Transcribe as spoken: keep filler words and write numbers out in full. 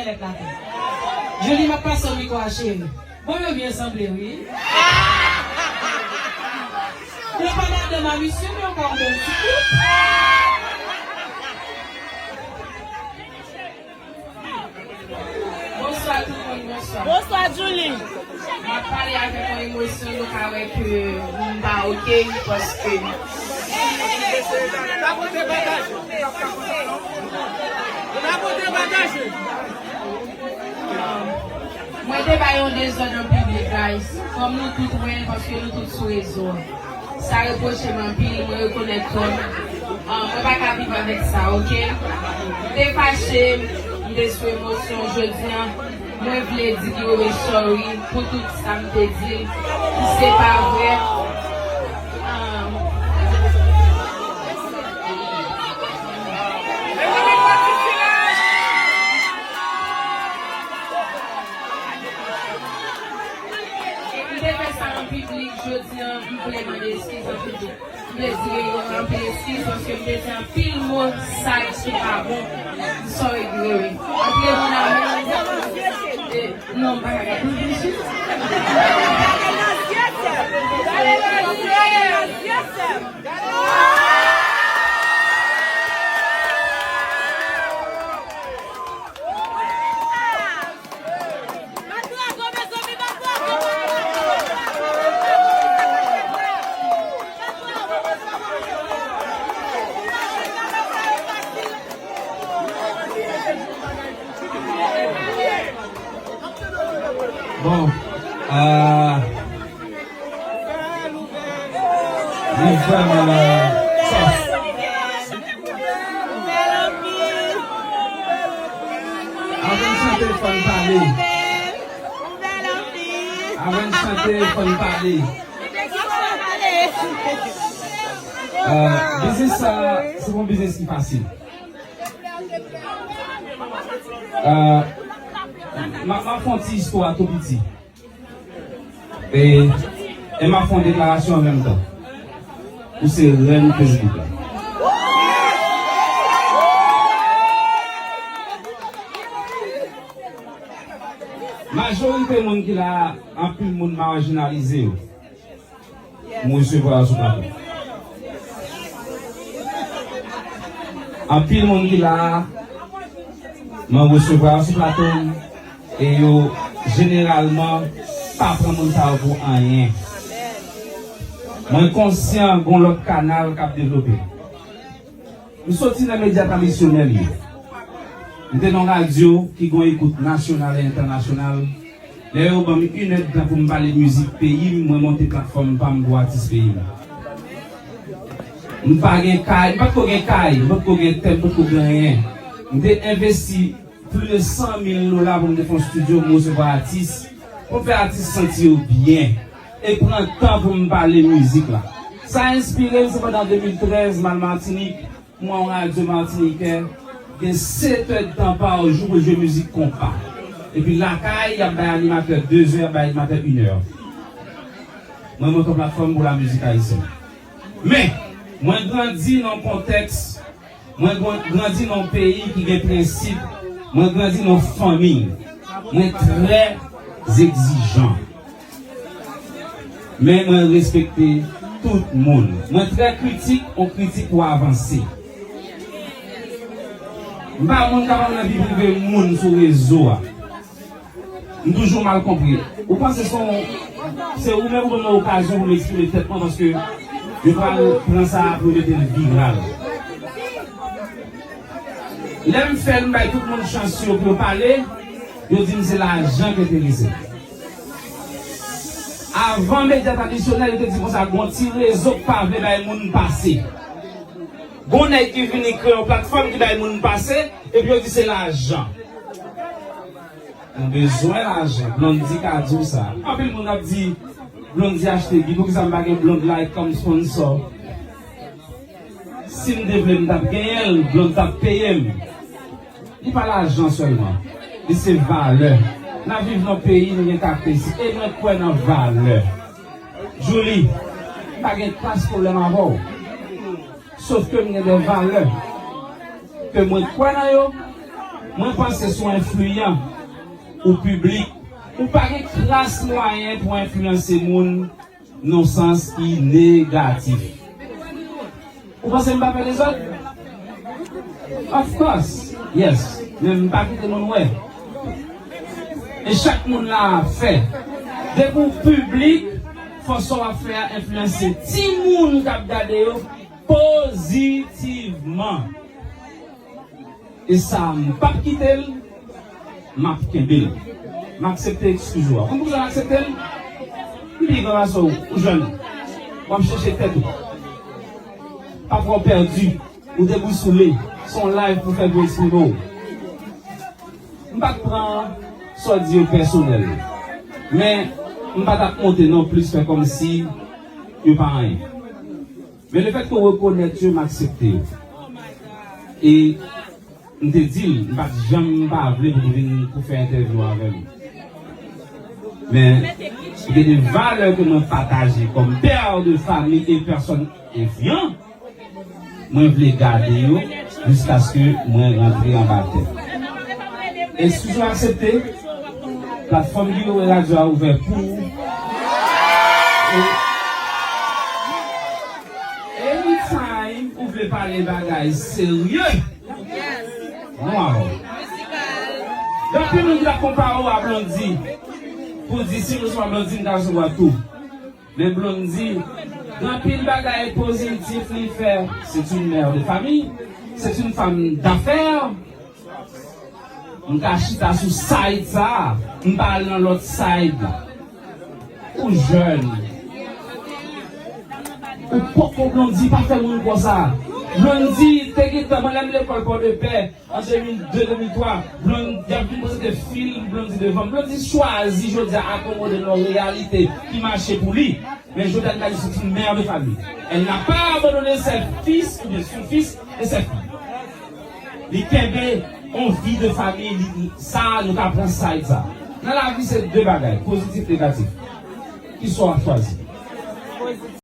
Djouly, m ap pase w mikwo a, cheri. Bon, yo byen sanble, wi. Yo pa madanm a misye, men yo ka yon bon ti koup. Bonswa tout moun, bonswa. Bonswa, Djouly. M ap pale avèk yon emosyon, nou ka wè ke m pa oke, paske mwen te bay yon dezòd an piblik, guys. Kòm nou tout wè, paske nou tout sou rezo a. Sa repwoche m anpil, mwen rekonèt tò m. Ah, mwen pa ka viv avèk sa, oke? M te fache, m te sou emosyon. Jodi a, mwen vle di Guy Wewe sorry pou tout sa m te di l, ki se pa vre. Ah. M te fè sa an piblik, jodi a, m vle mande eskiz an piblik. M vle di Guy Wewe anpil eskiz, paske m te di anpil mo sal ki pa bon. M sorry, Guy Wewe. Antre moun a men. E, non, m pa ka gade. Bon, euh, li vrèman sòs. Avan n chante, fò n pale. Avan n chante, fò n pale. Euh, biznis sa, se pa yon biznis ki fasil. Euh, m a, m a fè yon ti istwa tou piti. E, e m ap fè yon deklarasyon an menm tan. Ou se rèn Facebook la. Majorite moun ki la a, anpil moun majinalize yo. M resevwa yo sou plato. Anpil moun ki la a, mwen resevwa yo sou plato m, e yo jeneralman pa pran moun sa yo pou anyen. Mwen konsyan gon lòt kanal k ap devlope. M soti nan medya tradisyonèl yo. M te nan radyo ki gon ekout nasyonal e entènasyonal. Lè yo ban m inèdtan pou m pale mizik peyi m, mwen monte platfòm pa m pou atis peyi m. M pa gen kay, m pa t ko gen kay, m pa t ko gen tè, m pa t ko gen anyen. M te envesti plis de san mil dola pou m te fè yon estidyo, pou m resevwa atis, pou m fè atis santi yo byen. E pran tan pou m pale mizik la. Sa enspire m, se pandan de mil trèz, m al Matinik, m wè yon radyo matinitjè gen sèt èdtan pa jou pou l jwe mizik konpa. Epi lakay, y ap bay animatè de zè, y ap bay animatè inè. Mwen monte yon platfòm pou lamizik ayisyèn. Men, mwen grandi nan yon kontèks, mwen gran-, grandi nan yon peyi ki gen prensip, mwen grandi nan yon fanmi. Mwen trè egzijan. Men mwen respekte tout moun. Mwen trè kritik, on kritik pou avanse. M pa moun k ap al nan vi prive moun sou rezo a. M toujou mal konprann. Ou panse se yon, se ou menm ou ban mwen okazyon pou m eksprime tèt mwen paske yo pral pran sa pou yo mete l viral. Lè m fè l, m bay tout moun chans yo pou yo pale, yo di m se lajan ki enterese m. Avan medya tradisyonèl, yo te di konsa, gon ti rezo k pa vle bay moun pase. Gon nèg ki vini kreye yon platfòm ki bay moun pase, epi yo di se lajan. Nou bezwen lajan. Blondy ka di w sa. Anpil moun ap di, Blondy achte bi, poukisa m pa gen Blondy like kòm sponsor? Si m te vle, m t ap genyen l, Blondy t ap peye m. Li pa lajan sèlman. Li se valè. N ap viv nan peyi, nou gen karakteristik. E mwen kwè nan valè. Djouly, m pa gen kras pwoblèm avè w. Sof ke m gen de valè ke mwen kwè nan yo, Mwen panse si w enfliyan, ou piblik, ou pa gen kras mwayen pou enfliyanse moun nan sans ki negatif. Ou panse m pa fè dezòd? Of course, yes. Men m pa kite moun wè. E chak moun la fè. Depi w piblik, fason w ap fè a enfliyanse timoun k ap gade yo pozitivman. E sa, m p ap kite l, m ap kenbe l. M aksepte eskiz ou a. Konn poukisa m aksepte l? M pi gran pase w, ou jèn. W ap chèche tèt ou. Pafwa w pèdi, ou debousoule. Se yon live pou fè pou eksprime w. M pa t pran sa w di yo pèsonèl. Men, m pa t ap monte non plis fè kòmsi yo pa anyen. Men lefètke w rekonèt yo, m aksepte yo. E m te di l, m pa t janm pa vle pou l vin pou fè entèvyou avè m. Men, gen de valè ke mwen pataje kòm pè de fami e pèsòn enfliyan, mwen vle gade yo jiskaske mwen rantre anba tè. Eskiz ou aksepte? Platfòm Guerrier Radio a ouvè pou ou. E anytime ou vle pale bagay serye, nou avè w. Gen anpil moun ki t ap konpare w a Blondy. Pou di si m resevwa Blondy, m ta resevwa tou. Men Blondy, gen anpil bagay pozitif li fè. C'est une mère de famille, c'est une femme d'affaires. M ka chita sou side sa a, m pa al nan lòt side la. Ou jèn. Ou poko Blondy pa fè moun konsa. Blondy te gentan, mwen lè m lekòl Pòdepè, an de mil de, de mil twa, Blondy, y ap vin prezante fim Blondy devan m. Blondy chwazi jodi a akomode nan yon reyalite ki mache pou li. Men jodi a, li ka di se une mère de famille. Elle n'a pas abandonné ses fils oubyen son fils et ses filles. Li kenbe yon vi de fami, li, sa, nou ka pran side sa. Nan lavi, se de bagay, pozitif, negatif. Kisa w ap chwazi?